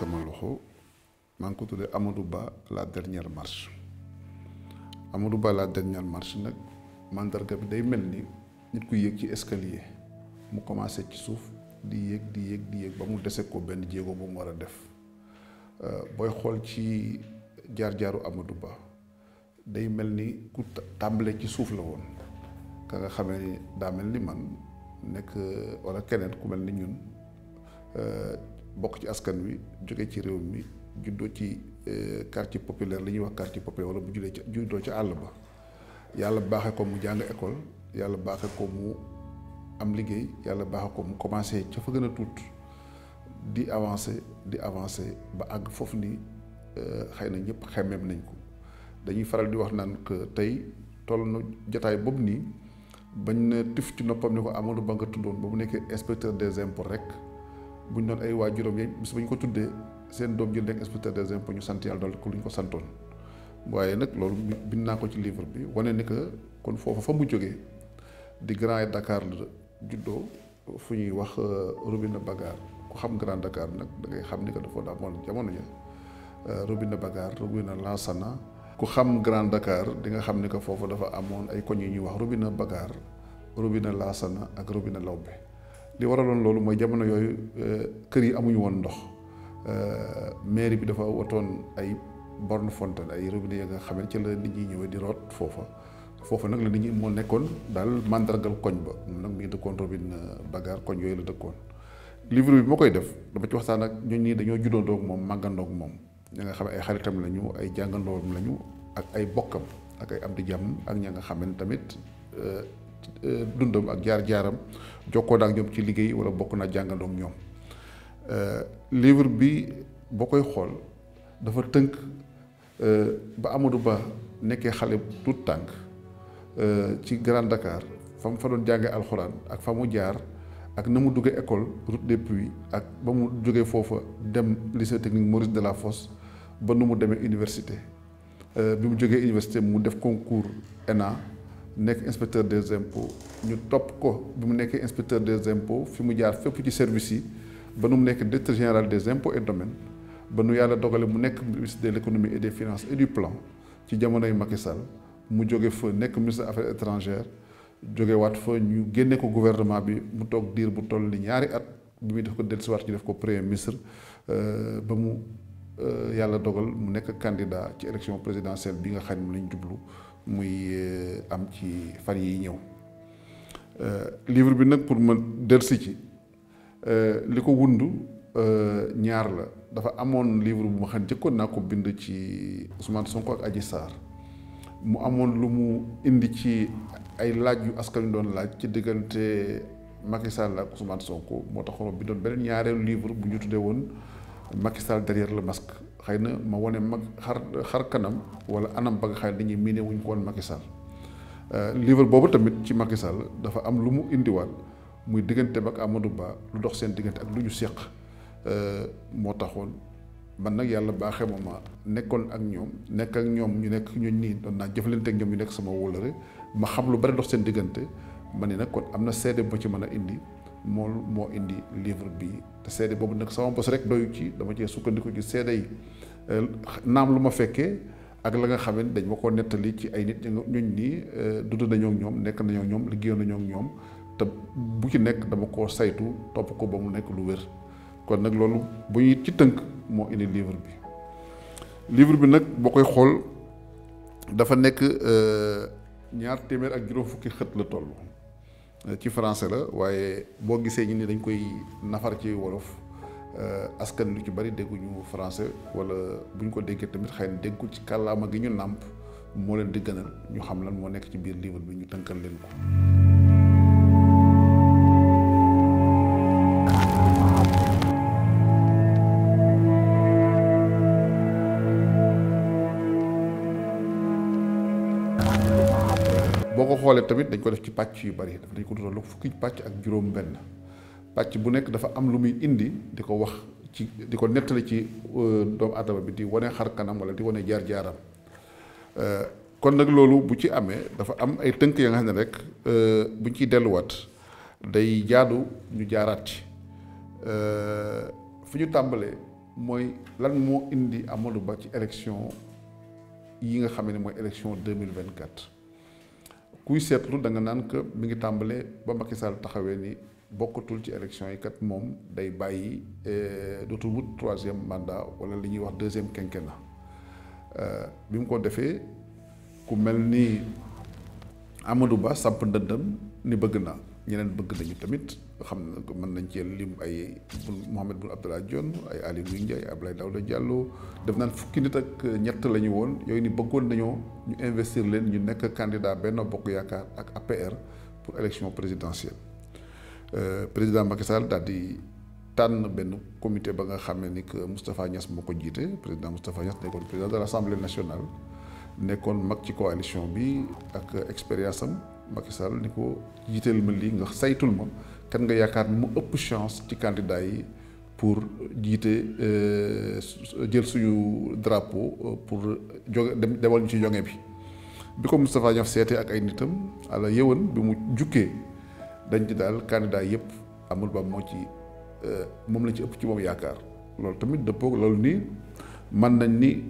sama loxo maa ngi ko tuddee Amadou Ba la dernière marche Amadou Ba la dernière marche nag mandarga bi day mel ni nit ku yéeg ci escalier mu commencé ci suuf di yéeg ba mu dese ko benn jéego bu mu war a def booy xool ci jaar-jaaru Amadou Ba day mel ni ku tàmbale ci suuf la woon ka nga xamee ni daa mel ni man nekk wala keneen ku mel ni ñun bokk ci askan wi jóge ci réew mi juddoo ci quartier populaire li ñuy wax quartier populaire wala bu juddoo ci àll ba yàlla baaxee ko mu jàng école yàlla baaxee ko mu am liggéey yàlla baaxee ko mu commencé ca fa gën a tuut di avancer ba àgg foofu ni xëy na ñëpp xemmeem nañ ko dañuy faral di wax naan que tey toll na jotaay boobu nii bañ na tif ci noppam ni ko Amadou Ba nga tuddoon ba mu nekkee inspecteur des impôts rek buñ doon ay waajuram yi bis ba ñu ko tuddee seen doom jël nekk inspecteur des impôts ñu sant yàlla dool ko lu ñu ko santoon waaye nag loolu bind naa ko ci livre bi wane ni que kon foofu fa mu jógee di Grand Dakar la juddoo fu ñuy wax Robinet Bagar ku xam Grand Dakar nag da ngay xam ni que dafa daa moon jamono ja Robinet Bagar Robinet Lansana ku xam Grand Dakar di nga xam ni que foofu dafa amoon ay koñ yu ñuy wax Robinet Bagar Robinet Lansana ak Robinet Lawbe li waraloon loolu mooy jamono yooyu kër yi amuñu woon ndox mairie bi dafa watoon ay borne fontaine ay robinet ya nga xam ne ci la nit ñi ñëwee di root foofa nag la nit ñi moo nekkoon daal mandargal koñ ba moom nag mi ngi dëkkoon Robinet Bagar koñ yooyu la dëkkoon livre bi moo koy def dama ci waxtaan ak ñooñu ñii dañoo juddoondoog moom màggandoog moom ña nga xam ne ay xaritam lañu ay jàngandoom lañu ak ay bokkam ak ay am di jàmm ak ña nga xam ne tamit dundam ak jaar-jaaram jokkoo naa ak ñoom ci liggéey wala bokk naa jàngandoog ñoom livre bi boo koy xool dafa tënk ba Amadou Ba nekkee xale tuut tànk ci Grand Dakar fa mu fa doon jàngee alxuraan ak fa mu jaar ak na mu duggee école route des Puits ak ba mu jógee foofa dem lycée technique Maurice Delafosse ba nu mu demee université bi mu jógee université mu def concours ENA nekk inspecteur des impôts ñu topp ko bi mu nekkee inspecteur des impôts fi mu jaar fépp ci service yi ba nu mu nekk directeur général des impôts et domaines ba nu yàlla dogale mu nekk ministre de l'économie et des finances et du plan ci jamonoy Macky Sall mu jóge fa nekk ministre des affaires étrangères jóge waat fa ñu génne ko gouvernement bi mu toog diir bu toll ni ñaari at bi muy def ko dellusiwaat ñu def ko premier ministre ba mu yàlla dogal mu nekk candidat ci élection présidentielle bi nga xam ne lañ jublu muy am ci fan yi ñëw livre bi nag pour ma dellusi ci li ko wundu ñaar la dafa amoon livre bu ma xam jëkkoon naa ko bind ci Ousmane Sonko ak Adji Sarr mu amoon lu mu indi ci ay laaj yu askan wi doon laaj ci diggante Macky Sall ak Ousmane Sonko moo taxoon bindoon beneen ñaareelu livre bu ñu tuddee woon Macky Sall derrière le masque xëy na ma wane xar kanam wala anam ba nga xam ne dañuy miine wuñ ko woon Macky Sall livre boobu tamit ci Macky Sall dafa am lu mu indiwaat muy digganteem ak Amadou Ba lu dox seen diggante ak lu ñu séq moo taxoon man nag yàlla baaxee ma nekkoon ak ñoom nekk ak ñoom ñu nekk ñooñ nii doon naa jëflante ak ñoom ñu nekk sama wóolare ma xam lu bari dox seen diggante ma ne nag kon am na seede bu ma ci mën a indi moo indi livre bi te seede boobu nag sama bos rek doyu ci dama cee sukkandiku ci seede yi naam lu ma fekkee ak la nga xam ne dañ ma ko nettali ci ay nit ñooñ nii dund nañoo ak ñoom nekk nañoo ak ñoom liggéeyoon nañoo ak ñoom te bu ci nekk dama koo saytu topp ko ba mu nekk lu wér kon nag loolu bu ñuy ci tënk moo indi livre bi nag boo koy xool dafa nekk 200 ak juróom fukki xët la toll ci français la waaye boo gisee ñu ni dañ koy nafar ci wolof askan lu ci bari dégguñu français wala bu ñu ko déggee tamit xëy na déggu ci kàllaama gi ñu nàmp moo leen di gënal ñu xam lan moo nekk ci biir livre bi ñu tënkal leen ko. boo ko xoolee tamit dañ ko def ci pàcc yu bari dañ ko doon fukki pàcc ak juróom benn pàcc bu nekk dafa am lu muy indi di ko wax ci di ko nettali ci doomu aadama bi di wane xar kanam wala di wane jaar-jaaram kon nag loolu bu ci amee dafa am ay tënk ya nga xam ne rek buñ ciy delluwaat day jaadu ñu jaaraat ci fi ñu tàmbalee mooy lan moo indi Amadou Ba ci élection yi nga xam ne mooy élection 2024 kuy seetlu da nga naan que mi ngi tàmbalee ba Macky Sall taxawee ni bokkatul ci élection yi kat moom day bàyyi dootul wut 3e mandat wala li ñuy wax 2e quinquennat bi mu ko defee ku mel ni Amadou Ba samp ndëndam ni bëgg na ñeneen bëgg nañu tamit xam na ko mën nañ cee lim ay Mahammed Boun Abdallah Dionne ay Aly Ngouille Ndiaye ay Abdoulaye Daouda Diallo def naan fukki nit ak ñett la ñu woon yooyu ni bëggoon nañoo ñu investir leen ñu nekk candidat Benno Bokk Yaakaar ak APR pour élection présidentielle président Macky Sall daal di tànn benn comité ba nga xam ne ni que Moustapha Niass moo ko jiite président Moustapha Niass nekkoon président de l'Assemblée nationale nekkoon mag ci coalition bi ak expérience am Macky Sall ni ko jiiteel ma lii nga saytul ma kan nga yaakaar mu ëpp chance ci candidat yi pour jiite jël suñu drapeau pour jóge demal ñu ci jonge bi ko Moustapha Niass seetee ak ay nitam ala yëwan bi mu jukkee dañ ci daal candidat yëpp Amadou Ba moo ci moom lañ ci ëpp ci moom yaakaar loolu tamit dëppoo loolu nii mën nañ ni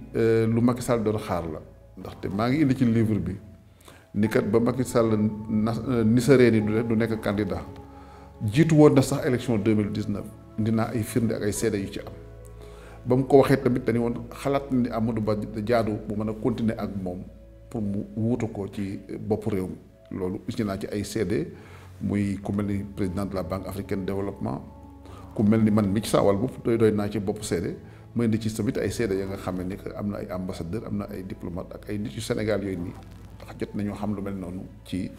lu Macky Sall doon xaar la ndaxte maa ngi indi ci livre bi ni kat ba Macky Sall ni sa reen yi du nekk candidat jiitu woon na sax élection 2019 indi naa ay firnde ak ay seede yu ci am ba mu ko waxee tamit dañu woon xalaat ni Amadou Ba jaadu bu mën a continuer ak moom pour mu wuutu ko ci bopp réew mi loolu gis naa ci ay seede muy ku mel ni président de la Banque africaine de développement ku mel ni man mi ci saawal bopp doy naa ci bopp seede may indi ci tamit ay seede ya nga xam ne que am na ay ambassadeur am na ay diplomate ak ay nit yu Sénégal yooyu nii ndax jot nañoo xam lu mel noonu ci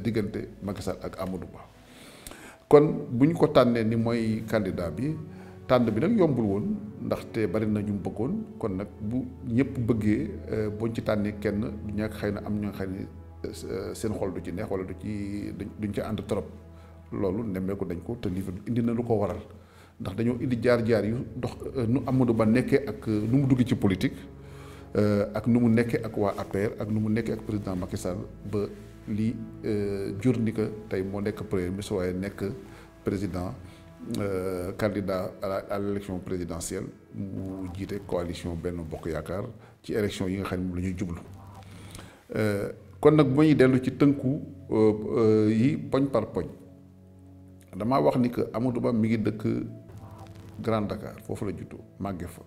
diggante Macky Sall ak Amadou Ba kon bu ñu ko tànnee ni mooy candidat bi tànn bi nag yombul woon ndaxte bari na ñu bëggoon kon nag bu ñëpp bëggee buñ ci tànnee kenn du ñàkk xëy na am ñoo xam ne seen xol du ci neex wala duñ ci ànd trop loolu nemmeeku dañ ko te livre bi indi na lu ko waral ndax dañoo indi jaar-jaar yu dox nu Amadou Ba nekkee ak nu mu dugg ci politique ak nu mu nekkee ak waa APR ak nu mu nekkee ak président Macky Sall ba lii jur ni que tey moo nekk premier ministre waaye nekk président candidat à l'élection présidentielle mu jiite coalition Benno Bokk Yaakaar ci élection yi nga xam ne moom la ñuy jublu kon nag bu ñuy dellu ci tënku yi poñ par poñ damaa wax ni que Amadou Ba mi ngi dëkk Grand Dakar foofu la juddoo màgge fa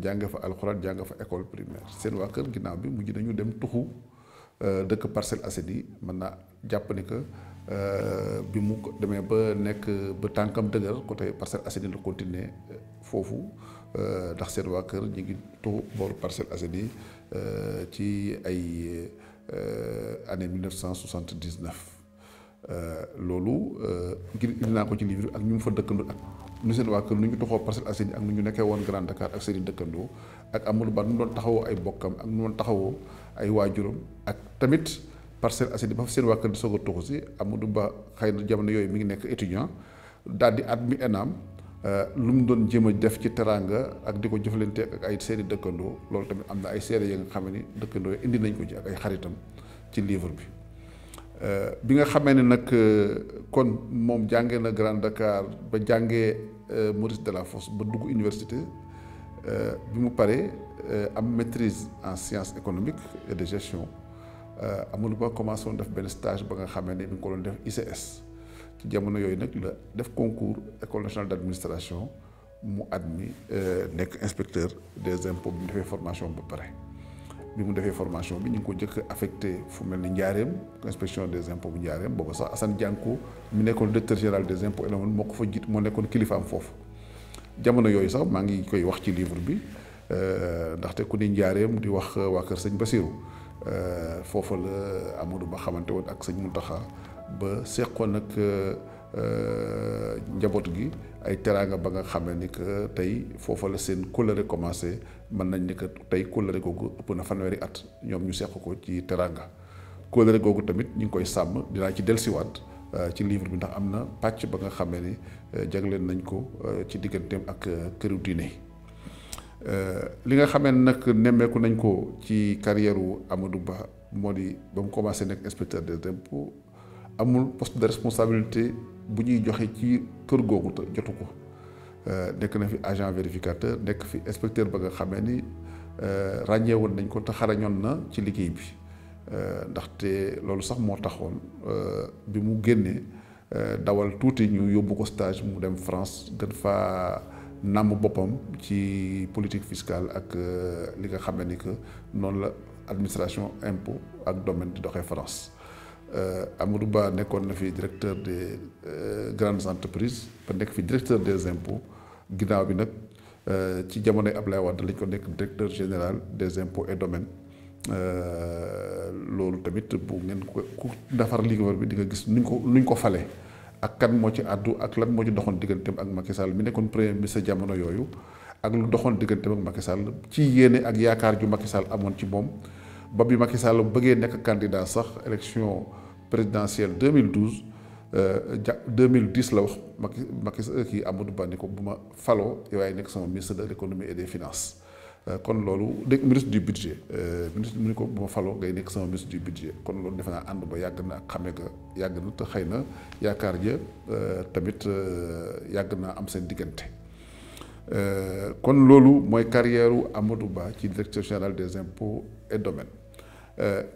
jànge fa alxuraan jànge fa école primaire seen waa kër ginnaaw bi mujj nañu dem tuxu dëkk Parcelles Assainies mën naa jàpp ni que bi mu demee ba nekk ba tànkam dëgër côté Parcelles Assainies la continuer foofu ndax seen waa kër ñu ngi tuxu booru Parcelles Assainies ci ay année 1979 loolu ngir indi naa ko ci livre ak ñu mu fa dëkkandoo ak nu seen waa kër nu ñu toxoo Parcelles Assainies ak nu ñu nekkee woon Grand Dakar ak seen i dëkkandoo ak Amadou Ba nu mu doon taxawoo ay bokkam ak nu mu doon taxawoo ay waajuram ak tamit Parcelles Assainies ba fa seen waa kër di soog a toxu si Amadou Ba xëy na jamono yooyu mi ngi nekk étudiant daal di admis ENAM lu mu doon jéem a def ci teraanga ak di ko jëflante ak ay seen i dëkkandoo loolu tamit am na ay seede yi nga xam ne dëkkandoo yi indi nañ ko ci ak ay xaritam ci livre bi. bi nga xamee ne nag kon moom jàngee na Grand Dakar ba jàngee Maurice Delafosse ba dugg université bi mu paree am maîtrise en sciences économiques et de gestion Amadou Ba commencé woon def benn stage ba nga xamee ne bi nga ko doon def ICS ci jamono yooyu nag la def concours école nationale d'administration mu admis nekk inspecteur des impôts bi mu defee formation ba pare. bi mu defee formation bi ñu ngi ko njëkk affecté fu mel ni Njaareem inspection des impôts bu Njaareem booba sax Assane Dianko mi nekkoon directeur général des impôts et domaines moo ko fa jiit moo nekkoon kilifaam foofu jamono yooyu sax maa ngi koy wax ci livre bi ndaxte ku ni Njaareem di wax waa kër sëñ Basirou foofa la Amadou Ba xamante woon ak sëñ Mountakha ba seqoon nag njaboot gi ay teraanga ba nga xamee ni que tey foofa la seen kóllëre commencé mën nañ ni que tey kóllëre googu ëpp na fanweeri at ñoom ñu seq ko ci teraanga kóllëre googu tamit ñu ngi koy sàmm dinaa ci dellusiwaat ci livre bi ndax am na pàcc ba nga xamee ni jagleen nañ ko ci digganteem ak këru diine yi li nga xamee nag nemmeeku nañ ko ci carrière wu Amadou Ba moo di ba mu commencé nekk inspecteur des impôts amul poste de responsabilité bu ñuy joxe ci kër googu te jotu ko nekk na fi agent vérificateur nekk fi inspecteur ba nga xamee ni ràññeewoon nañ ko te xarañoon na ci liggéey bi ndaxte loolu sax moo taxoon bi mu génnee dawal tuuti ñu yóbbu ko stage mu dem France gën faa nàmm boppam ci politique fiscale ak li nga xam ne ni que noonu la administration impôt ak domaine di doxee France Amadou Ba nekkoon na fi directeur des grandes entreprises ba nekk fi directeur des impôts ginnaaw bi nag ci jamonoy Ablaye Wade lañ ko nekk directeur général des impôts et domaines loolu tamit bu ngeen ko ku defar liggéey bi di nga gis nuñ ko fale ak kan moo ci àddu ak lan moo ci doxoon digganteem ak Macky Sall mi nekkoon premier ministre jamono yooyu ak lu doxoon digganteem ak Macky Sall ci yéene ak yaakaar ju Macky Sall amoon ci moom ba bi Macky Sall bëggee nekk candidat sax élection présidentielle 2012 2010 la wax Macky kii Amadou Ba ni ko bu ma faloo yow yaay nekk sama ministre de l'économie et des finances kon loolu dégg ministre du budget ministre mu ni ko bu ma faloo ngay nekk sama ministre du budget kon loolu defe naa ànd ba yàgg na ak xame ga yàgg na te xëy na yaakaar ja tamit yàgg naa am seen diggante kon loolu mooy carrière u Amadou Ba ci directeur général des impôts et domaines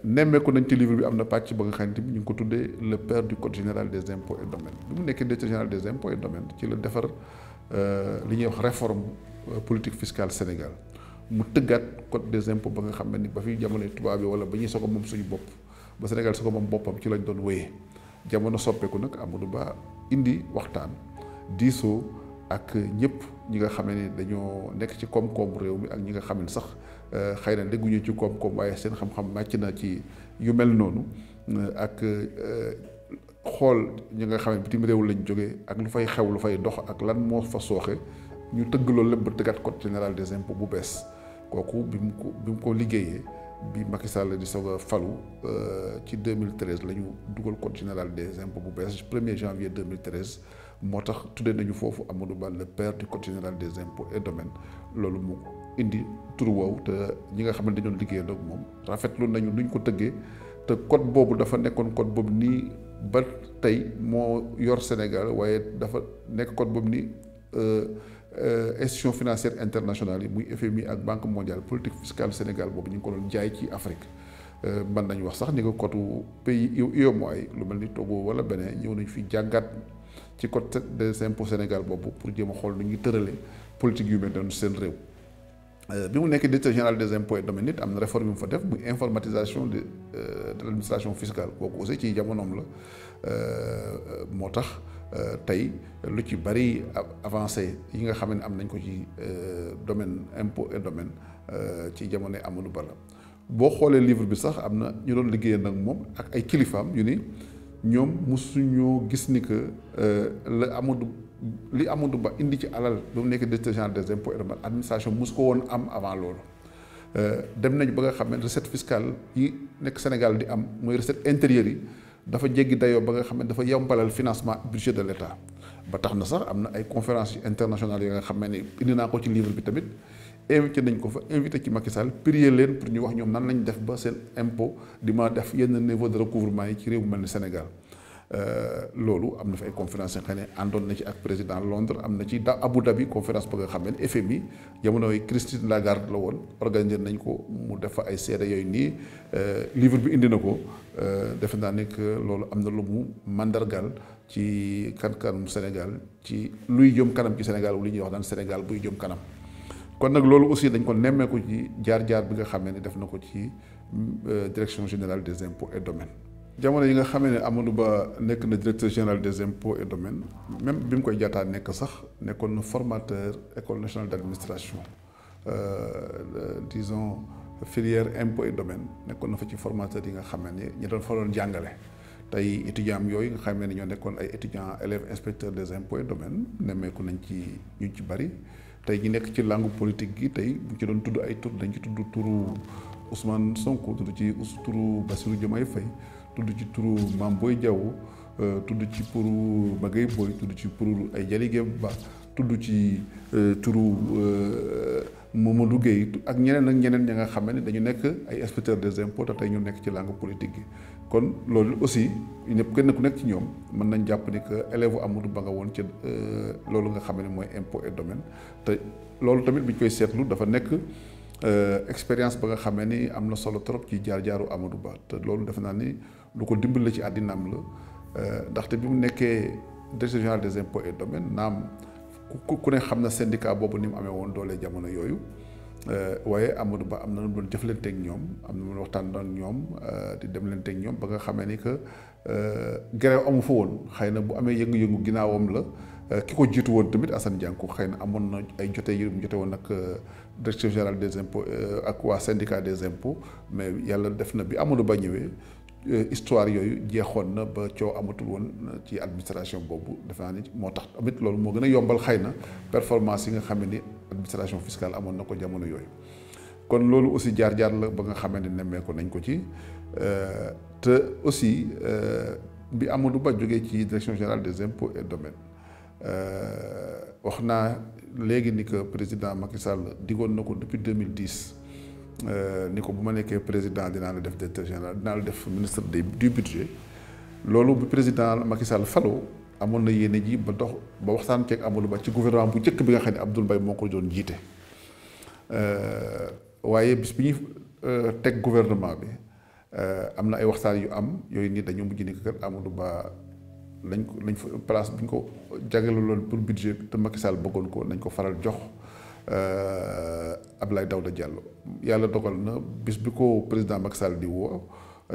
nemmeeku nañ ci livre bi am na pàcc ba nga xam ne ñu ngi ko tuddee le père du code général des impôts et domaines bi mu nekkee directeur général des impôts et domaines ci la defar li ñuy wax réforme politique fiscale Sénégal mu tëggaat code des impôts ba nga xam ne ni ba fi jamono tubaab bi wala ba ñuy soog a moom suñu bopp ba Sénégal soog a moom boppam ci lañ doon wéyee jamono soppeeku nag Amadou Ba indi waxtaan diisoo ak ñëpp ñi nga xam ne dañoo nekk ci koom-koom réew mi ak ñi nga xam ne sax xëy na dégguñu ci koom-koom waaye seen xam-xam màcc na ci yu mel noonu ak xool ñi nga xam ne bitim réew lañ jógee ak lu fay xew lu fay dox ak lan moo fa sooxe ñu tëgg loolu lépp ba tëggaat code général des impôts bu bees kooku bi mu ko liggéeyee bi Macky Sall di soog a falu ci 2013 la ñu dugal code général des impôts bu bees 1er janvier 2013 moo tax tuddee nañu foofu Amadou Ba le père du code général des impôts et domaines loolu mu indi tur woowu te ñi nga xam ne dañoon liggéey nag moom rafetlu nañu nuñ ko tëggee te code boobu dafa nekkoon code boobu nii ba tey moo yor Sénégal waaye dafa nekk code boobu nii institution financière internationale yi muy FMI ak Banque mondiale politique fiscale Sénégal boobu ñu ngi ko doon jaay ci Afrique mën nañu wax sax ni nga code pays UEMOA lu mel ni Togo wala Bénin ñëw nañ fi jàngat ci code des impôts Sénégal boobu pour jéem a xool nu ñuy tërale politique yu mel noonu seen réew bi mu nekk directeur général des impôts et domaines nit am na réforme yu mu fa def muy informatisation de l'administration fiscale kooku aussi ci jamonoom la moo tax tey lu ci bari avancé yi nga xam ne am nañ ko ci domaine impôt et domaine ci jamono Amadou Ba la boo xoolee livre bi sax am na ñu doon liggéeyee nag moom ak ay kilifaam yu ni ñoom mosuñoo gis ni que li Amadou Ba indi ci alal ba mu nekk directeur général des impôts et domaines administration mosu ko woon am avant loolu dem nañ ba nga xam ne recette fiscale yi nekk Sénégal di am mooy recette intérieure yi dafa jéggi dayoo ba nga xam ne dafa yombalal financement budget de l'État ba tax na sax am na ay conférences internationales yi nga xam ne indi naa ko ci livre bi tamit invité nañ ko fa invité ci Macky Sall prier leen pour ñu wax ñoom nan lañ def ba seen impôt di ma def yenn niveau de recouvrement yi ci réew mu mel ni Sénégal loolu am na fi ay conférences yi nga xam ne àndoon na ci ak président Londres am na ci Abu Dhabi conférence ba nga xam ne FMI jamono yi Christine Lagarde la woon organisé nañ ko mu def fa ay seede yooyu nii livre bi indi na ko defe naa ne que loolu am na lu mu mandargal ci kanam Sénégal ci luy jëm kanam ci Sénégal li ñuy wax daan Sénégal buy jëm kanam kon nag loolu aussi dañ ko nemmeeku ci jaar-jaar bi nga xamee ne def na ko ci direction générale des impôts et domaines jamono yi nga xamee ne Amadou Ba nekk na directeur général des impôts et domaines même bi mu koy jaataa nekk sax nekkoon na formateur école nationale d'administration disons filière impôts et domaines nekkoon na fa ci formateur yi nga xamee ne ñi doon fa doon jàngale tey étudiants yooyu nga xamee ne ñoo nekkoon ay étudiants élèves inspecteurs des impôts et domaines nemmeeku nañ ci ñu ci bari tey ñi nekk ci langue politique gi tey bu ci doon tudd ay tur dañ ci tudd turu Ousmane Sonko tudd ci turu Bassirou Diomaye Faye tudd ci turu Mame Boye Diao tudd ci turu Magaye Boye tudd ci turu ay Dialigé Ba tudd ci turu Mamadou Gueye ak ñeneen ña nga xam ne dañu nekk ay inspecteurs des impôts te tey ñu nekk ci langue politique gi kon loolu aussi ñëpp kenn ku nekk ci ñoom mën nañ jàpp ni que élève Amadou Ba nga woon ci loolu nga xam ne mooy impôt et domaine te loolu tamit bi ñu koy seetlu dafa nekk expérience ba nga xamee ni am na solo trop ci jaar-jaaru Amadou Ba te loolu defe naa ni lu ko dimbali la ci àddinaam la ndaxte bi mu nekkee directeur général des impôts et domaines naam ku ne xam na syndicat boobu ni mu amee woon doole jamono yooyu waaye Amadou Ba am na lu doon jëflanteeg ñoom am na lu waxtaan doon ñoom di demlanteeg ñoom ba nga xamee ni que grève amu fa woon xëy na bu amee yëngu-yëngu ginnaawam la ki ko jiitu woon tamit Assane Diankou xëy na amoon na ay jote yu mu jote woon ak directeur général des impôts ak waa syndicat des impôts mais yàlla def na bi Amadou Ba ñëwee histoire yooyu jeexoon na ba coow amatul woon ci administration boobu defe naa ni moo tax tamit loolu moo gën a yombal xëy na performance yi nga xam ne ni administration fiscale amoon na ko jamono yooyu kon loolu aussi jaar-jaar la ba nga xamante ne nemmeeku nañ ko ci te aussi bi Amadou Ba jógee ci direction générale des impôts et domaines wax naa léegi ni que président Macky Sall digoon na ko depuis 2010 ni ko bu ma nekkee président dinaa la def directeur général dinaa la def ministre du budget loolu bu président Macky Sall faloo amoon na yéene ji ba dox ba waxtaan ceeg Amadou Ba ci gouvernement bu njëkk bi nga xam ne Abdoul Mbaye moo ko doon jiite waaye bis bi ñuy teg gouvernement bi am na ay waxtaan yu am yooyu nii dañu mujj ni que Amadou Ba lañ fa place bi ñu ko jagleeloon pour budget te Macky Sall bëggoon ko nañ ko faral jox Abdoulaye Daouda Diallo yàlla dogal na bis bi ko président Macky Sall di woo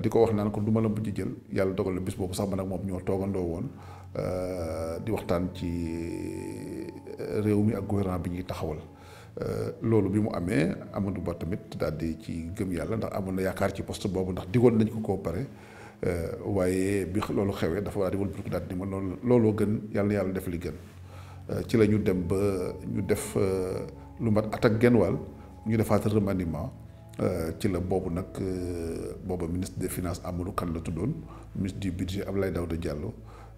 di ko wax naan ko du ma la mujj jël yàlla dogal na bis boobu sax man ak moom ñoo toogandoo woon di waxtaan ci réew mi ak gouvernement bi ñuy taxawal loolu bi mu amee Amadou Ba tamit daal di ci gëm yàlla ndax amoon na yaakaar ci poste boobu ndax digoon nañ ko koo pare waaye bi loolu xewee dafa war a di wëlbatiku daal di ma looloo gën yàlla def li gën ci la ñu dem ba ñu def lu mat at ak genn wàll ñu defaat remaniement ci la boobu nag booba ministre des finances Amadou Kane la tuddoon ministre du budget Abdoulaye Daouda Diallo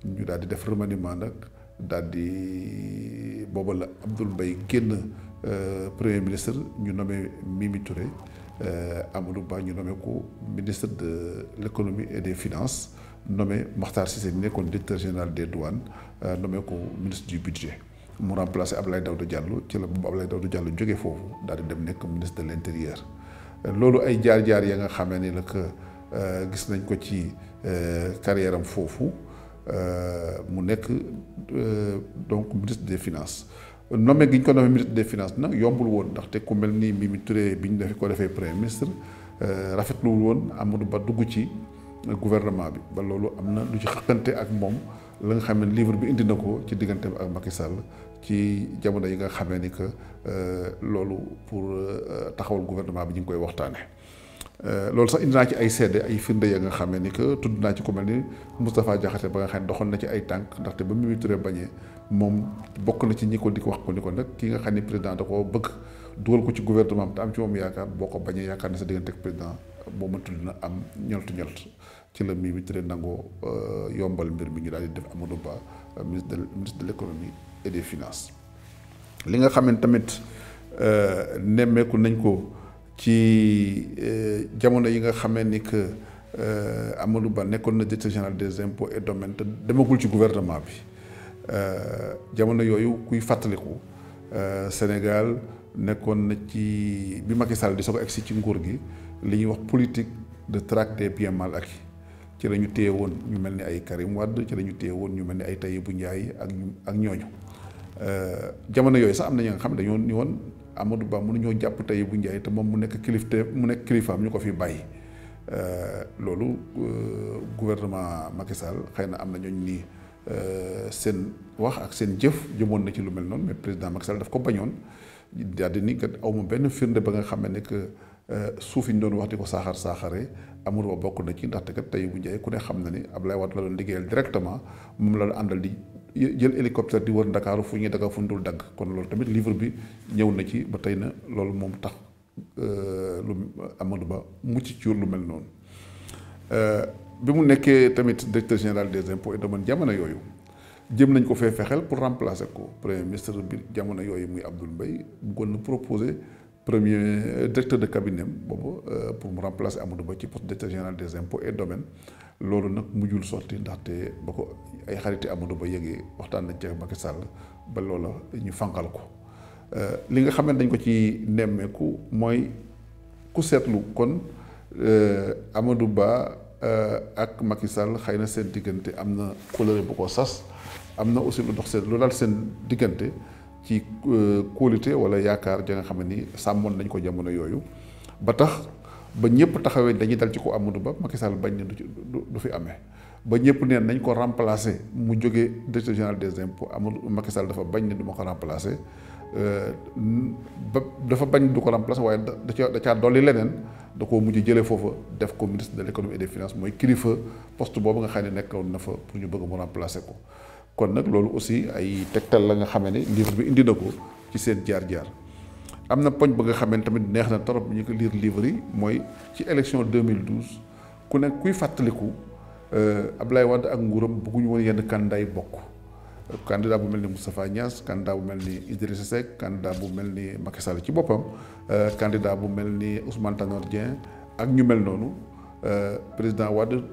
ñu daal di def remaniement nag daal di booba la Abdoul Mbaye génn premier ministre ñu nommé Mimi Touré Amadou Ba ñu nommé ko ministre de l'économie et des finances nommé Makhtar Cissé mi nekkoon directeur général des douanes nommé ko ministre du budget mu remplacé Abdoulaye Daouda Diallo ci la boobu Abdoulaye Daouda Diallo jógee foofu daal di dem nekk ministre de l'intérieur loolu ay jaar-jaar ya nga xamee ni la que gis nañ ko ci carrière am foofu mu nekk donc ministre des finances nommé gi ñu ko nommé ministre des finances nag yombul woon ndaxte ku mel ni Mimi Touré bi ñu ko defee premier ministre rafetluwul woon Amadou Ba dugg ci gouvernement bi ba loolu am na lu ci xaqante ak moom la nga xam ne livre bi indi na ko ci diggante ak Macky Sall ci jamono yi nga xamee ni que loolu pour taxawal gouvernement bi ñu ngi koy waxtaane loolu sax indi naa ci ay seede ay firnde ya nga xamee ni que tudd naa ci ku mel ni Moustapha Diakhaté ba nga xam ne doxoon na ci ay tànk ndaxte ba Mimi Touré bañee moom bokk na ci ñi ko di ko wax ko ni ko nag ki nga xam ne président da ko bëgg dugal ko ci gouvernement am te am ci moom yaakaar boo ko bañee yaakaar ne sa diggante ak président boo mëntul dina am ñoltu ci la Mimi Touré nangoo yombal mbir mi ñu daal di def Amadou Ba ministre de l'économie et des finances li nga xam ne tamit nemmeeku nañ ko ci jamono yi nga xamee ni que Amadou Ba nekkoon na directeur général des impôts et domaines te demagul ci gouvernement bi jamono yooyu kuy fàttaliku Sénégal nekkoon na ci bi Macky Sall di soog a egsi ci nguur gi li ñuy wax politique de traque des biens mal acquis ci la ñu téye woon ñu mel ni ay Karim Wade ci la ñu téye woon ñu mel ni ay Tahibou Ndiaye ak ñooñu jamono yooyu sax am na ñi nga xam ne dañoo ni woon Amadou Ba mënuñoo jàpp Tahibou Ndiaye te moom mu nekk kilifaam ñu ko fi bàyyi loolu gouvernement Macky Sall xëy na am na ñooñu nii seen wax ak seen jëf jëmoon na ci lu mel noonu mais président Macky Sall daf ko bañoon daal di ni kat aw ma benn firnde ba nga xam ne que suuf yi ñu doon wax di ko saaxaree Amadou Ba bokk na ci ndaxte kat Tahibou Ndiaye ku ne xam na ni Abdoulaye Wade la doon liggéeyal directement moom la àndal di jël hélicoptère di wër Ndakaaru fu ñuy dagg fu ñu dul dagg kon loolu tamit livre bi ñëw na ci ba tey na loolu moom tax lu Amadou Ba mucc ci lu mel noonu bi mu nekkee tamit directeur général des impôts et domaines jamono yooyu jëm nañ ko fee fexeel pour remplacer ko premier ministre bi jamono yooyu muy Abdoul Mbaye bëggoon na proposer premier directeur de cabinet boobu pour mu remplacer Amadou Ba ci poste directeur général des impôts et domaines loolu nag mujjul sorti ndaxte ba ko ay xariti Amadou Ba yëgee waxtaan nañ ci Macky Sall ba loola ñu fanqal ko li nga xam ne dañ ko ci nemmeeku mooy ku seetlu kon Amadou Ba ak Macky Sall xëy na seen diggante am na couleur bu ko sas am na aussi lu dox seen lu dal seen diggante ci kóolute wala yaakaar ja nga xam ne ni sàmmoon nañ ko jamono yooyu ba tax ba ñëpp taxawee dañuy dal ci ko Amadou Ba Macky Sall bañ ne du fi amee ba ñëpp neen nañ ko remplacer mu jógee directeur général des impôts Amadou Macky Sall dafa bañ ne du ma ko remplacer ba dafa bañ du ko remplacer waaye da caa dolli leneen da koo mujj jëlee foofa def ko ministre de l'économie et des finances mooy kilifa poste boobu nga xam ne nekkoon na fa pour ñu bëgg mu remplacer ko kon nag loolu aussi ay tegtal la nga xamee ne livre bi indi na ko ci seen jaar-jaar am na poñ ba nga xamee ne tamit neex na trop ñu ko lire livre yi mooy ci élection 2012 ku nekk kuy fàttaliku Abdoulaye Wade ak nguuram bëgguñu woon yenn candidat yi bokk candidat bu mel ni Moustapha Niasse candidat bu mel ni Idrissa Seck candidat bu mel ni Macky Sall ci boppam candidat bu mel ni Ousmane Tanor Dieng ak ñu mel noonu président Wade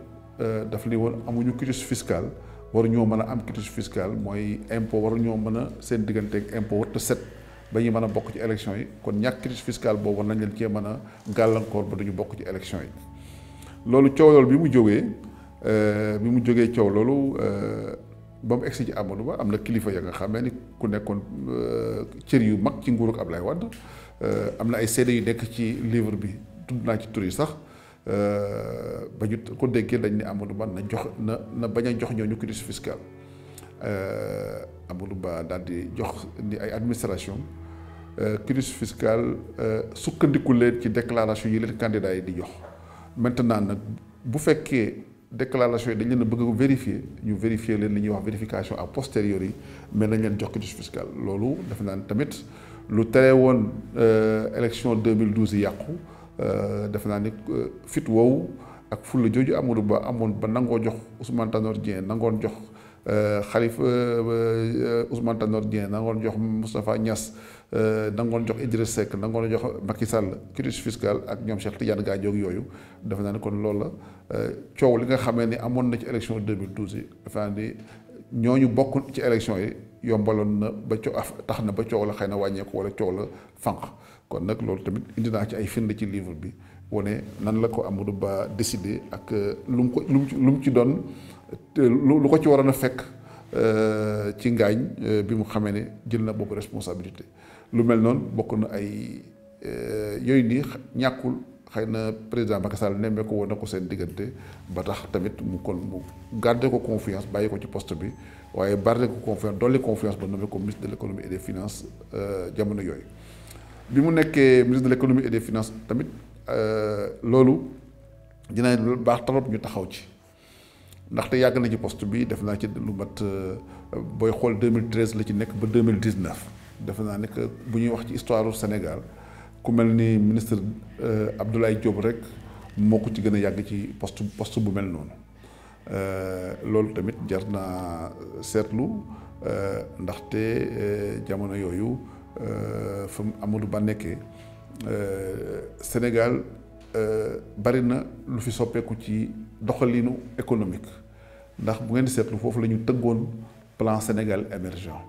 daf li woon amuñu quitus fiscal waru ñoo mën a am quitus fiscal mooy impôt waru ñoo mën a seen diggante ak impôt warut a set ba ñu mën a bokk ci élection yi kon ñàkk quitus fiscal boobu war nañ leen cee mën a gàllankoor ba duñu bokk ci élection yi loolu coow loolu bi mu jógee coow loolu ba mu egsi ci Amadou Ba am na kilifa ya nga xamee ni ku nekkoon cër yu mag ci nguurug Ablaye Wade am na ay seede yu nekk ci livre bi tudd naa ci tur yi sax ba ñu ko déggee dañ ne Amadou Ba na bañ a jox ñooñu quitus fiscal Amadou Ba daal di jox ni ay administration quitus fiscal sukkandiku leen ci déclaration yi leen candidats yi di jox maintenant nag bu fekkee déclaration yi dañ leen a bëgg a vérifier ñu vérifier leen li ñuy wax vérification a posteriori mais nañ leen jox quitus fiscal loolu defe naa ne tamit lu tere woon élection 2012 yi yàqu defe naa ni fit woowu ak fulla jooju Amadou Ba amoon ba nangoo jox Ousmane Tanor Dieng nangoon jox Khalifa Ousmane Tanor Dieng nangoon jox Moustapha Niasse nangoon jox Idriss Seck nangoon jox Macky Sall quitus fiscal ak ñoom Cheikh Tidiane Gadio yooyu defe naa ne kon loolu la coow li nga xamee ni amoon na ci élection 2012 yi defe naa ni ñooñu bokk ci élection yi yombaloon na ba tax na ba coow la xëy na wàññeeku wala coow la fànq kon nag loolu tamit indi naa ci ay firnde ci livre bi wane nan la ko Amadou Ba décidé ak lu mu ci doon lu ko ci waroon a fekk ci ngaañ bi mu xamee ne jël na boobu responsabilité lu mel noonu bokk na ay yooyu nii ñàkkul xëy na président Macky Sall nemmee ko woon na ko seen diggante ba tax tamit mu garder ko confiance bàyyi ko ci poste bi waaye garder ko confiance dolli confiance ba nommé ko ministre de l'économie et des finances jamono yooyu bi mu nekkee ministre de l'économie et des finances tamit loolu dina baax trop ñu taxaw ci ndaxte yàgg na ci poste bi def naa ci lu mat booy xool 2013 la ci nekk ba 2019 defe naa ne que bu ñuy wax ci histoire du Sénégal ku mel ni ministre Abdoulaye Diop rek moo ko ci gën a yàgg ci poste bu mel noonu loolu tamit jar naa seetlu ndaxte jamono yooyu fa Amadou Ba nekkee Sénégal bari na lu fi soppeeku ci doxalinu économique ndax bu ngeen di seetlu foofu la ñu tëggoon plan Sénégal émergent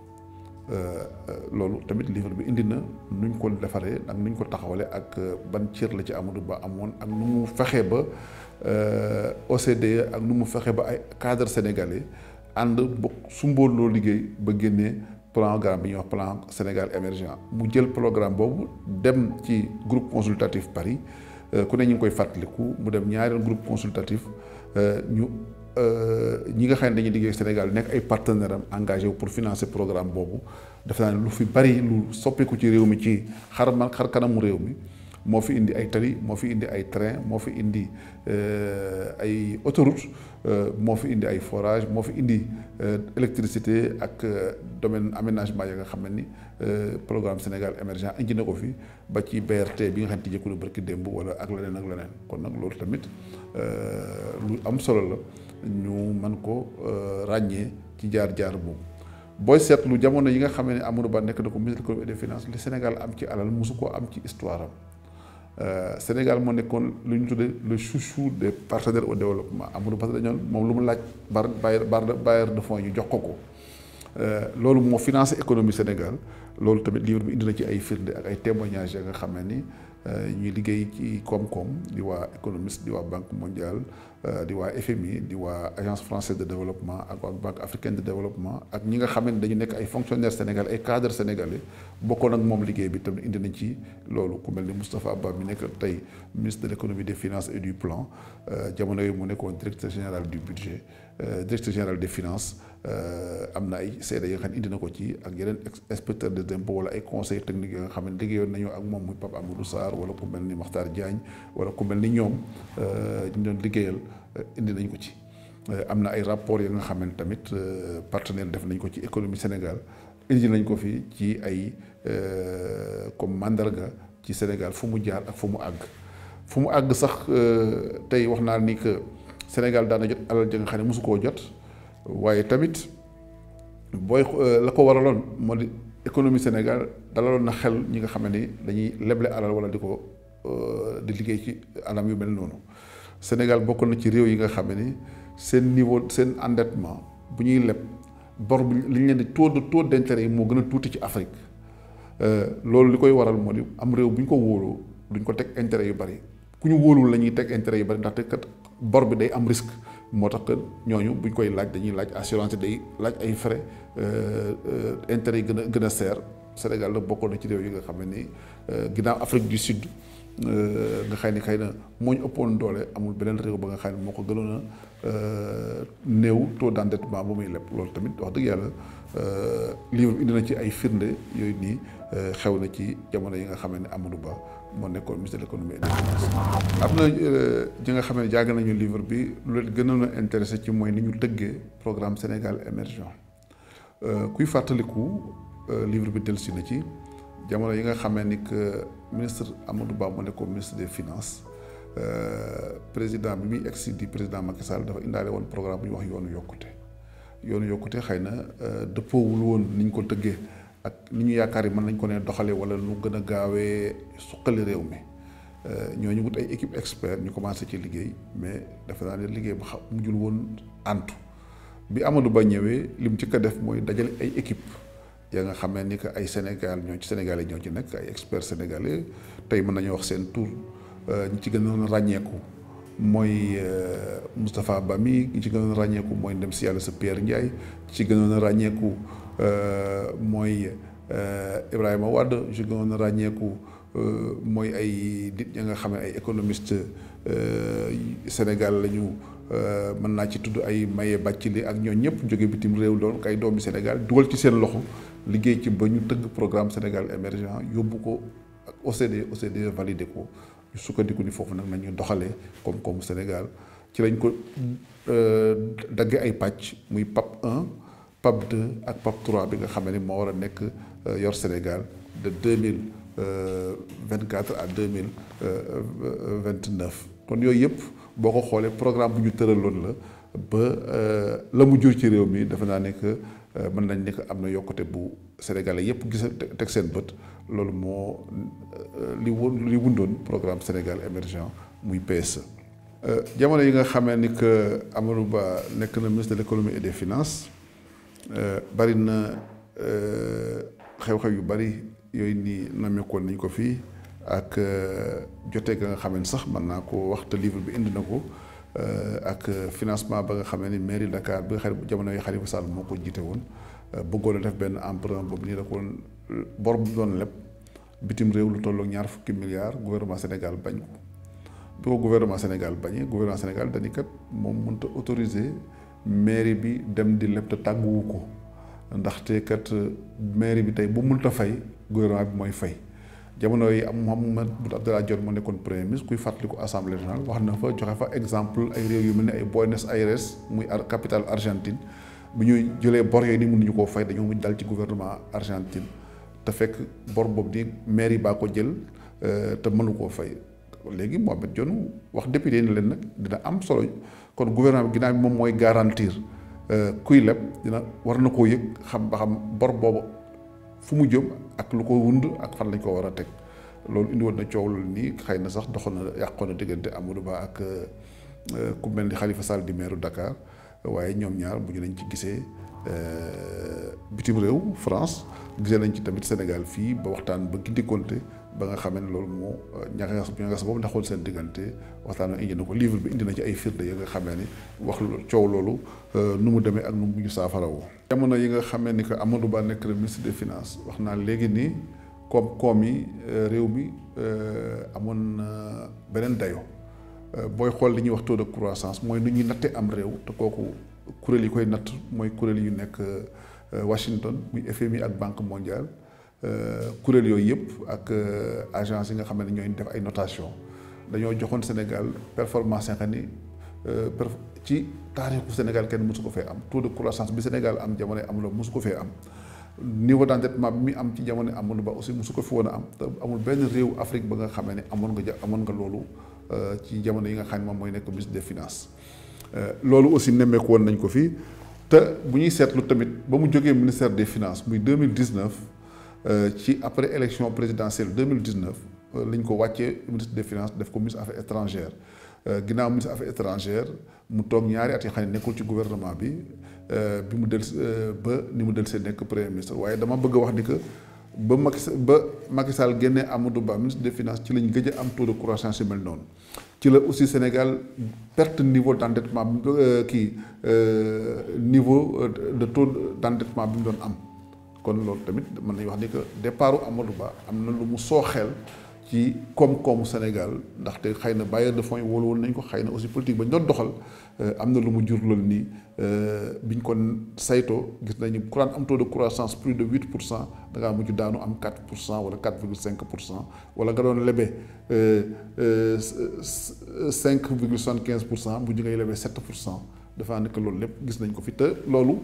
loolu tamit livre bi indi na nuñ ko defaree ak nuñ ko taxawale ak ban cër la ci Amadou Ba amoon ak nu mu fexe ba OCDE ak nu mu fexe ba ay cadre sénégalais ànd bokk sumbooloo liggéey ba génnee programme bi ñuy wax plan Sénégal émergent mu jël programme boobu dem ci groupe consultatif Paris ku ne ñu ngi koy fàttaliku mu dem ñaareel groupe consultatif ñu ñi nga xam ne dañuy liggéey Sénégal nekk ay partenaires am engagé wu pour financer programme boobu def naa ne lu fi bari lu soppeeku ci réew mi ci xar kanamu réew mi moo fi indi ay tali moo fi indi ay train moo fi indi ay autoroute moo fi indi ay forage moo fi indi électricité ak domaine aménagement ya nga xam ne ni programme Sénégal émergent indi na ko fi ba ci BRT bi nga xam ne tijjeeku na barki démb wala ak leneen kon nag loolu tamit lu am solo la ñu mën ko ràññee ci jaar-jaar boobu booy seetlu jamono yi nga xam ne Amadou Ba nekk na ko ministre de l'économie et des finances li Sénégal am ci alal mosu koo am ci histoire am Sénégal moo nekkoon lu ñu tuddee le chouchou des partenaires au développement Amadou Ba dañoon moom lu mu laaj bailleur de fonds ñu jox ko loolu moo financé économie Sénégal loolu tamit livre bi indi na ci ay firnde ak ay témoignages ya nga xam ne ni ñuy liggéey ci koom-koom di waa économiste di waa banque mondiale di waa FMI di waa agence française de développement ak waa banque africaine de développement ak ñi nga xam ne dañu nekk ay fonctionnaires sénégalais ay cadres sénégalais bokkoon ak moom liggéey bi tamit indi nañ ci loolu ku mel ni Moustapha Ba mi nekk tey ministre de l'économie des finances et du plan jamono yooyu mu nekkoon directeur général du budget directeur général des finances am na ay seede yi nga xam ne indi na ko ci ak yeneen inspecteur des impôts wala ay conseils techniques yi nga xam ne liggéeyoon nañu ak moom muy Pape Amadou Sarr wala ku mel ni Makhtar Diagne wala ku mel ni ñoom ñu doon liggéeyal indi nañ ko ci am na ay rapports yi nga xam ne tamit partenaire def nañ ko ci économie Sénégal indi nañ ko fi ci ay comme mandarga ci Sénégal fu mu jaar ak fu mu àgg sax tey wax naa ni que Sénégal daana jot alal ja nga xam ne mosu koo jot waaye tamit booy la ko waraloon moo di économie Sénégal dalaloon na xel ñi nga xam ne dañuy leble alal wala di liggéey ci anam yu mel noonu Sénégal bokkoon na ci réew yi nga xam ne seen niveau seen endettement bu ñuy leb bor bi li ñu leen di taux d'intérêt yi moo gën a tuuti ci Afrique loolu li koy waral moo di am réew bu ñu ko wóoloo duñ ko teg intérêt yu bari ku ñu wóolul la ñuy teg intérêt yu bari ndaxte kat bor bi day am risque moo tax que ñooñu buñ koy laaj dañuy laaj assurance day laaj ay frais intérêt yi gën a seer Sénégal la bokkoon na ci réew yi nga xam ne ni ginnaaw Afrique du Sud nga xëy ni xëy na moo ñu ëppoon doole amul beneen réew ba nga xam ne moo ko gënoon a néew taux d'endettement bu muy leb loolu tamit wax dëgg yàlla livre indi na ci ay firnde yooyu nii xew na ci jamono yi nga xam ne Amadou Ba moo nekkoon ministre de l'économie et des finances am na ñi nga xam ne jàng nañu livre bi lu leen gënoon a intéressé ci mooy ni ñu tëggee programme Sénégal émergent kuy fàttaliku livre bi dellusi na ci jamono yi nga xamee ni que ministre Amadou Ba moo nekkoon ministre des finances président bi muy egsi di président Macky Sall dafa indaale woon programme bu ñuy wax yoonu yokkute xëy na dëppoowul woon ni ñu ko tëggee ak ni ñu yaakaar yi mën nañ ko ne doxalee wala nu gën a gaawee suqali réew mi ñooñu wut ay équipe expert ñu commencé ci liggéey mais dafa naa ne liggéey ba mujjul woon antu bi Amadou Ba ñëwee li mu ci ko def mooy dajale ay équipe yaa nga xamee ni que ay Sénégalais ñoo ci nekk ay experts sénégalais tey mën nañu wax seen tour ñi ci gënoon ràññeeku mooy Moustapha Ba mi ñi ci gënoon ràññeeku mooy ndem si yàlla sa Pierre Ndiaye ci gënoon ràññeeku mooy Ibrahima Wade ci gënoon ràññeeku mooy ay nit ña nga xam ne ay économistes Sénégal lañu mën naa ci tudd ay Maye Bathily ak ñoo ñëpp jóge bitim réew doon ay doomi Sénégal dugal ci seen loxo liggéey ci ba ñu tëgg programme Sénégal émergent yóbbu ko ak OCDE validé ko ñu sukkandiku ni foofu nag nañu doxalee koom-koomu Sénégal ci lañ ko dagge ay pàcc muy PAP 1 PAP 2 ak PAP 3 bi nga xam ne moo war a nekk yor Sénégal de 2024 à 2029 kon yooyu yëpp boo ko xoolee programme bu ñu tëraloon la ba la mu jur ci réew mi dafa naa ne que mën nañ ne que am na yokkute bu Sénégalais yëpp gis teg seen bët loolu moo li wundoon programme Sénégal émergent muy PSE. jamono yi nga xamee ni que Amadou Ba nekk na ministre de l'économie et des finances bari na xew-xew yu bari yooyu nii nammeekoon nañ ko fii ak jotee ga nga xamee ni sax mën naa ko wax te livre bi indi na ko ak financement ba nga xamee ni mairie Dakar bi nga xam ne jamono yi Khalifa Sall moo ko jiite woon bëggoon a def benn emprunt boobu nii la ko bor bu doon leb bitim réew lu tollook 20 milliards gouvernement Sénégal bañ ko bi ko gouvernement Sénégal bañee gouvernement Sénégal dañu kat moom mënta autoriser mairie bi dem di leb te tàgguwu ko ndaxte kat mairie bi tey bu mënta fay gouvernement bi mooy fay jamono yi am Mahammed Boun Abdallah Dionne moo nekkoon premier ministre kuy fàttaliku assemblée générale wax na fa joxe fa exemple ay réew yu mel ni ay Buenos Aires muy capitale Argentine bu ñuy jëlee bor yooyu ni mënuñu koo fay dañoo mujj dal ci gouvernement Argentine te fekk bor boobu ni mairie baa ko jël te mënu koo fay léegi Mahammed Dionne wax député ni leen nag dina am solo kon gouvernement bi ginnaaw bi moom mooy garantir kuy leb dina war na koo yëg xam ba xam bor boobu fu mu jëm ak lu ko wund ak fan lañ ko war a teg loolu indi woon na coow loolu nii xëy na sax doxoon na yàqoon na diggante Amadou Ba ak ku mel ni Khalifa Sall di maire Dakar waaye ñoom ñaar bu ñu lañ ci gisee bitim réew France gisee nañ ci tamit Sénégal fii ba waxtaan ba gindikonte ba nga xamee ne loolu moo ñagas boobu ndaxoon seen diggante waxtaan indi na ko livre bi indi na ci ay firnde yi nga xamee ni wax coow loolu nu mu demee ak nu mu ñu saafarawoo jamono yi nga xamee ni que Amadou Ba nekk le ministre des finances wax naa léegi nii koom yi réew mi amoon beneen dayo booy xool li ñuy wax taux de croissance mooy nu ñuy natte am réew te kooku kuréel yi koy natt mooy kuréel yu nekk Washington muy FMI ak Banque mondiale kuréel yooyu yëpp ak agence yi nga xam ne ñooy def ay notation dañoo joxoon Sénégal performance nga ni ci taarixu Sénégal kenn mësu ko fee am taux de croissance bi Sénégal am jamono amuloo mësu ko fee am niveau d'endettement bi mi am ci jamono Amadou Ba aussi mësu ko fi woon a am te amul benn réew Afrique ba nga xamee ne amoon nga loolu ci jamono yi nga xam ne moom mooy nekk ministre des finances loolu aussi nemmeeku woon nañ ko fii te bu ñuy seetlu tamit ba mu jógee ministère des finances muy 2019 ci après élection présidentielle 2019 lañ ko wàccee ministre des finances def ko ministre affaires étrangères ginnaaw ministre affaires étrangères mu toog ñaari at yi xam ne nekkul ci gouvernement bi bi mu del ba ni mu del see nekk premier ministre waaye dama bëgg a wax ni que ba Macky Sall génnee Amadou Ba ministre des finances ci lañ gëj a am taux de croissance yu mel noonu ci la aussi Sénégal perte niveau d'endettement niveau de taux d'endettement bi mu doon am kon loolu tamit mën nañu wax ni que départu Amadou Ba am na lu mu sooxeel ci koom-koomu Sénégal ndaxte xëy na bailleur de fonds yi wóolu woon nañ ko xëy na aussi politique ba ñu doon doxal am na lu mu jur loolu nii biñ ko saytoo gis nañu courant am taux de croissance plus de 8% da ngaa mujj daanu am 4% wala 4,5% wala nga doon lebe 5,75% mujj ngay lebe 7%. dafa nekk loolu lépp gis nañ ko fi te loolu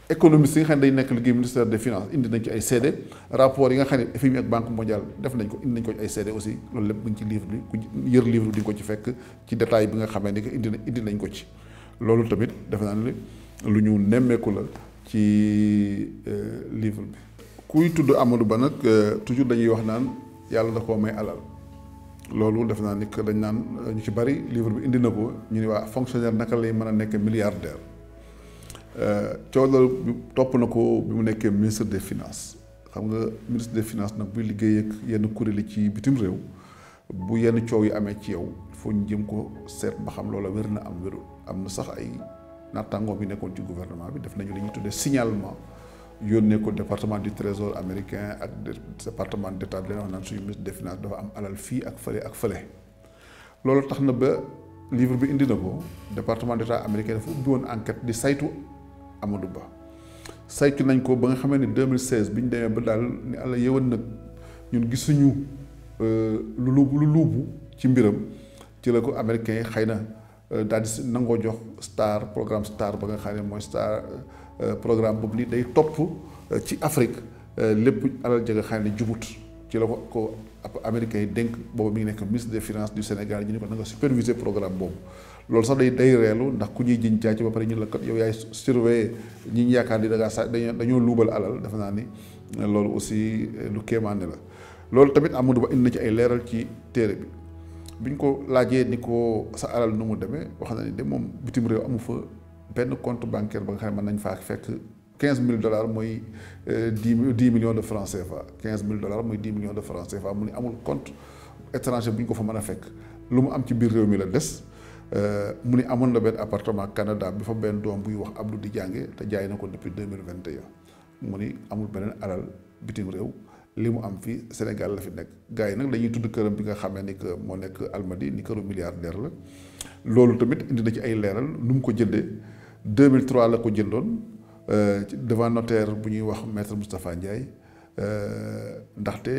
économiste yi nga xam ne day nekk liggéey ministère des finances indi nañ ci ay seede rapport yi nga xam ne FMI ak Banque mondiale def nañ ko indi nañ ko ci ay seede aussi loolu lépp mu ngi ci livre bi ku yër livre bi di nga ko ci fekk ci détail bi nga xamee ni que indi nañ ko ci loolu tamit defe naa ne lu ñu nemmeeku la ci livre bi. kuy tudd Amadou Ba nag toujours dañuy wax naan yàlla da koo may alal loolu def naa ni que dañ naan ñu ci bari livre bi indi na ko ñu ni waa fonctionnaire naka lay mën a nekk milliardaire coow loolu topp na ko bi mu nekkee ministre des finances xam nga ministre des finances nag buy liggéey ak yenn kuréel yi ci bitim réew bu yenn coow yi amee ci yow foo ñu jëm ko seet ba xam loola wér na am wérul am na sax ay naataangoom yi nekkoon ci gouvernement bi def nañu li ñuy tuddee signalement yónnee ko département du trésor américain ak département d'état di leen wax naan suñu ministre des finances dafa am alal fii ak fële loolu tax na ba livre bi indi na ko département d'état américain dafa ubbi woon enquête di saytu Amadou Ba saytu nañ ko ba nga xamee ni 2016 bi ñu demee ba daal ni àlla yëwan nag ñun gisuñu lu luubu ci mbiram ci la ko américain yi xëy na daal di nangoo jox programme STAR ba nga xam ne mooy STAR programme boobu ni day topp ci Afrique lépp alal ja nga xam ne jubut ci la ko américain yi dénk boobu mi ngi nekk ministre des finances du Sénégal ñu ne ko na nga superviser programme boobu loolu sax day reelu ndax ku ñuy jiñ caaci ba pare ñu la kat yow yaay surveiller ñi ñu yaakaar ni da ngaa sa dañoo luubal alal defe naa ni loolu aussi lu kéemaane la loolu tamit Amadou Ba indi na ci ay leeral ci téere bi biñ ko laajee ni ko sa alal nu mu demee wax na ni de moom bitim réew amu fa benn compte bancaire ba nga xam ne mën nañ faa fekk $15,000 mooy 10 millions de francs CFA $15,000 mooy 10 millions de francs CFA mu ni amul compte étranger bu ñu ko fa mën a fekk lu mu am ci biir réew mi la des mu ni amoon na benn appartement Canada bi fa benn doom buy wax Abdou di jànge te jaay na ko depuis 2021 mu ni amul beneen alal bitim réew li mu am fii Sénégal la fi nekk gars yi nag dañuy tudd këram bi nga xamee ni que moo nekk Almadi ni këru milliardaire la loolu tamit indi na ci ay leeral nu mu ko jëndee 2003 la ko jëndoon devant notaire bu ñuy wax maître Moustapha Ndiaye ndaxte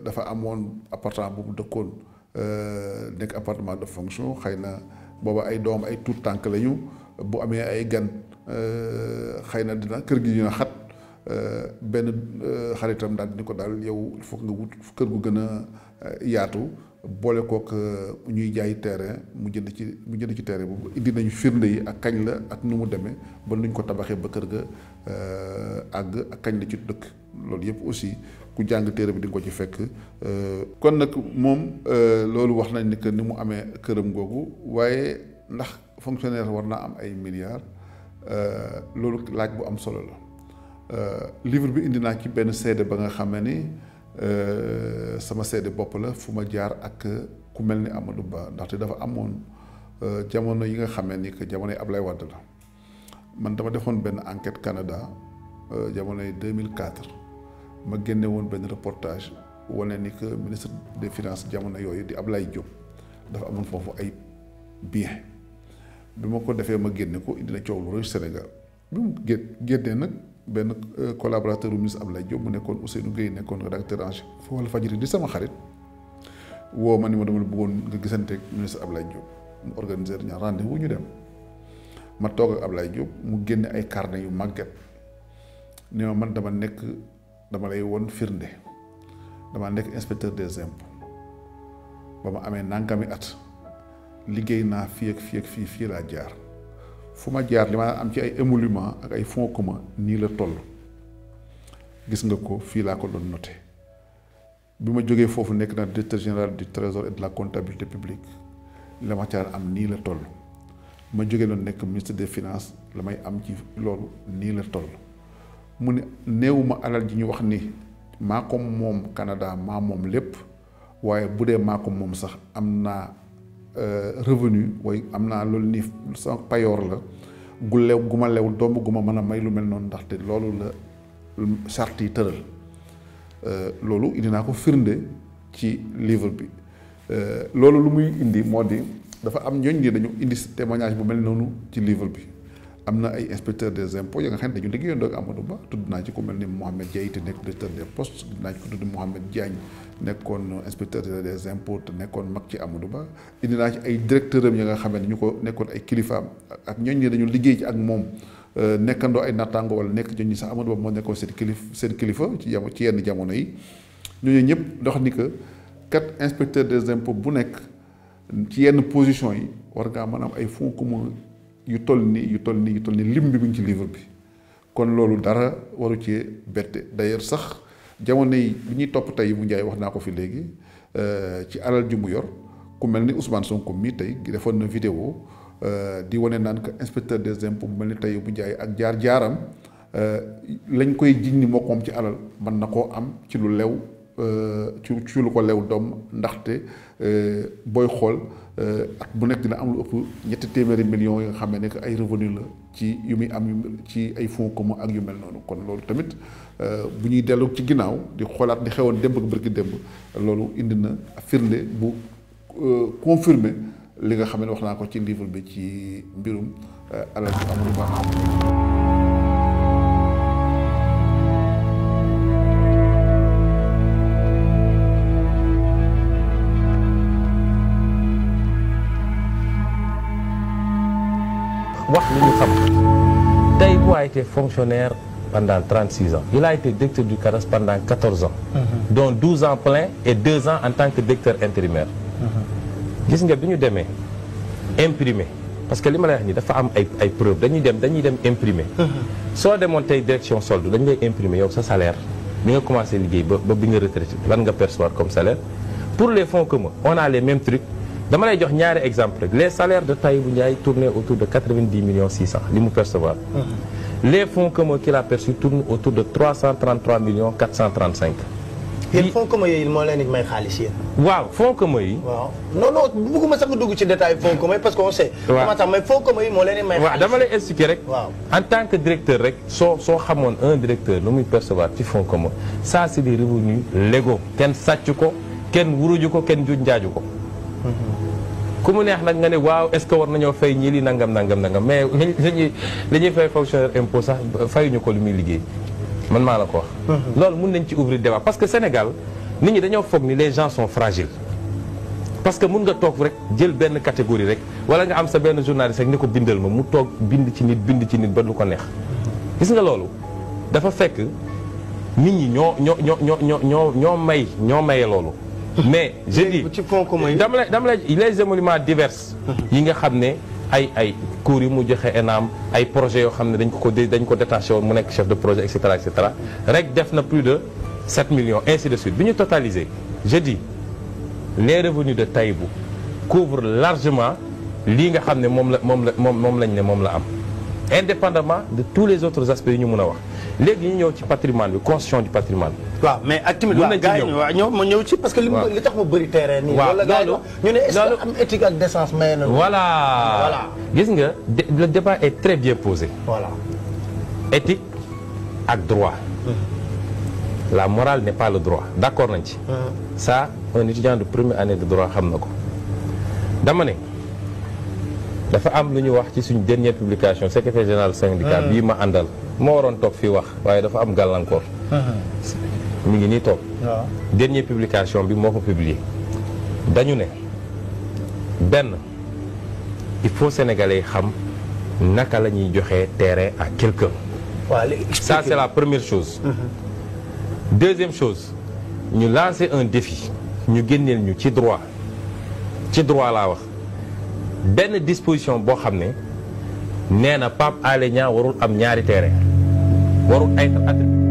dafa amoon appartement bu mu dëkkoon nekk appartement de fonction xëy na booba ay doom ay tuut tànk lañu bu amee ay gan xëy na dina kër gi dina xat benn xaritam daal di ko daal yow il faut nga wut kër gu gën a yaatu boole kook ñuy jaay terrain mu jënd ci terrain boobu indi nañu firnde yi ak kañ la ak nu mu demee ba nuñ ko tabaxee ba kër ga àgg ak kañ la ci dëkk loolu yëpp aussi ku jàng téere bi di nga ko ci fekk kon nag moom loolu wax nañ ni que ni mu amee këram googu waaye ndax fonctionnaire war naa am ay milliards loolu laaj bu am solo la livre bi indi naa ci benn seede ba nga xam ne ni sama seede bopp la fu ma jaar ak ku mel ni Amadou Ba ndaxte dafa amoon jamono yi nga xamee ni que jamonoy Ablaye Wade la man dama defoon benn enquête Canada jamonoy 2004 ma génne woon benn reportage wane ni que ministre des finances jamono yooyu di Ablaye Diop dafa amoon foofu ay bien bi ma ko defee ma génne ko indi na coow lu rëy Sénégal bi mu génnee nag benn collaborateur bu ministre Ablaye Diop mu nekkoon Ousseynou Gueye nekkoon rédacteur en chef fa Walfadjri di sama xarit woo ma ni ma dama bëggoon nga gisanteeg ministre Ablaye Diop mu organiser ñaar rendez-vous ñu dem ma toog ak Ablaye Diop mu génne ay carnet yu màgget ni ma man dama lay won firnde dama nekk inspecteur des impôts ba ma amee nangami at liggéey naa fii ak fii laa jaar fu ma jaar li ma am ci ay émoluments ak ay fonds communs nii la toll gis nga ko fii laa ko doon noté bi ma jógee foofu nekk na directeur général du trésor et de la comptabilité publique la ma caa am nii la toll ma jógee noonu nekk ministre des finances la may am ci loolu nii la toll mu ne néewuma alal ji ñu wax ni maa ko moom Canada maa moom lépp waaye bu dee maa ko moom sax am naa revenu way am naa loolu nii sama payoor la gu lew gu ma lew domb gu ma mën a may lu mel noonu ndaxte loolu la charte yi tëral loolu indi naa ko firnde ci livre bi loolu lu muy indi moo di dafa am ñooñ ni dañu indi témoignage bu mel noonu ci livre bi am na ay inspecteur des impôts ya nga xam ne dañu liggéeyoon ak Amadou Ba tudd naa ci ku mel ni Mohamed Diaye te nekk directeur des postes tudd naa ci ko tudd Mohamed Diagne nekkoon inspecteur des impôts te nekkoon mag ci Amadou Ba indi naa ci ay directeur am ya nga xam ne ñu ko nekkoon ay kilifaam ak ñooñ ni dañu liggéey ci ak moom nekkandoo ay nattaango wala nekk ñooñ ñi sax Amadou Ba moo nekkoon seen kilifa ci yenn jamono yi ñooñu ñëpp dox ni que kat inspecteur des impôts bu nekk ci yenn position yi war ngaa mën a am ay fonds communs yu toll ni lim bi mu ngi ci livre bi kon loolu dara waru ci bette d'ailleurs sax jamono yi bi ñuy topp tey bu Njaay wax naa ko fi léegi ci alal ju mu yor ku mel ni Ousmane Sonko mii tey defoon na vidéo di wane naan que inspecteur des impôts bu mel ni tey bu Njaay ak jaar-jaaram lañ koy jiñ ni moo ko am ci alal mën na koo am ci lu lew ci lu ko lew doom ndaxte booy xool at bu nekk dina am lu ëpp 200 millions yi nga xam ne que ay revenu la ci yu muy am ci ay fonds communs ak yu mel noonu kon loolu tamit bu ñuy dellu ci ginnaaw di xoolaat di xewoon démb ak bërki démb loolu indi na firnde bu confirmer li nga xam ne wax naa ko ci livre bi ci mbirum alal bu Amadou Ba. wax li ñu xam tey bu a été fonctionnaire pendant 36 ans il a été directeur du CARAS pendant 14 ans dont 12 ans plein et 2 ans en tant que directeur intérimaire gis nga bi ñu demee imprimer parce que li ma lay wax ni dafa am ay preuves dañuy dem imprimer soo demoon tey direction solde dañu lay imprimer yow sa salaire bi nga commencé liggéey ba bi nga retraité lan nga percevoir comme salaire pour les fonds communs on a les mêmes trucs dama lay jox ñaari exemple rek les salaires de Tahibou Ndiaye tournaient autour de 90 millions 600 li mu percevoir les fonds communs qu'il a perçus tournent autour de 333 millions 435 yéen fonds communs yooyu moo leen di may xaalis yéen waaw fonds communs yi waaw non bëgguma sax dugg ci détail fonds communs parce qu'on sait comment ça mais fonds communs yi moo leen di may xaalis waaw dama lay expliquer rek waaw en tant que directeur rek soo xamoon un directeur lu muy percevoir ci fonds communs ça c'est des revenus légaux kenn sàcc ko kenn wuruju ko kenn juj njaaju ko ku mu neex nag nga ne waaw est-ce que war nañoo fay ñii li nangam mais li ñuy fay fonctionnaire impôt sax fayuñu ko lu muy liggéey man maa la ko wax. loolu mun nañ ci ouvrir débat parce que Sénégal nit ñi dañoo foog ni les gens sont fragiles parce que mun nga toog rek jël benn catégorie rek wala nga am sa benn journaliste rek ni ko bindal ma mu toog bind ci nit ba lu ko neex. gis nga loolu dafa fekk nit ñi ñoo maye loolu mais je dis ci fonds commun yi dama lay les émoluments divers yi nga xam ne ay cours yi mu joxe ENAM ay projets yoo xam ne dañ ko détaché woon mu nekk chef de projet et cetera rek def na plus de 7 millions ainsi de suite bi ñu totalisé je dis les revenus de Tahibou couvrent largement lii nga xam ne moom lañ ne moom la am indépendamment de tous les autres aspects yi ñu mën a wax léegi ñu ñëw ci patrimoine bi constitution du patrimoine. waaw mais ak tamit waaw gars yi waaw ma ñëw ci parce que li tax ma bëri terrain nii. waaw loolu ñu ne est-ce que am éthique ak décence may na. voilà gis nga le débat est très bien posé. voilà éthique ak droit. La morale n'est pas le droit d'accord nañ ci. Ça un étudiant de première année de droit xam na ko. dama ne dafa am lu ñu wax ci suñu dernière publication secrétaire général syndicat bii ma àndal moo waroon toog fii wax waaye dafa am gàllankoor. mi ngi nii toog. waaw dernière publication bi moo ko publier. dañu ne benn il faut sénégalais yi xam naka la ñuy joxee terrain à quelqu'un. Ça c'est la première chose. Deuxième chose ñu lancer un défi ñu génneel ñu ci droit laa wax benn disposition boo xam ne nee na Pape Alé Niang warul am ñaari terrain warul être attribué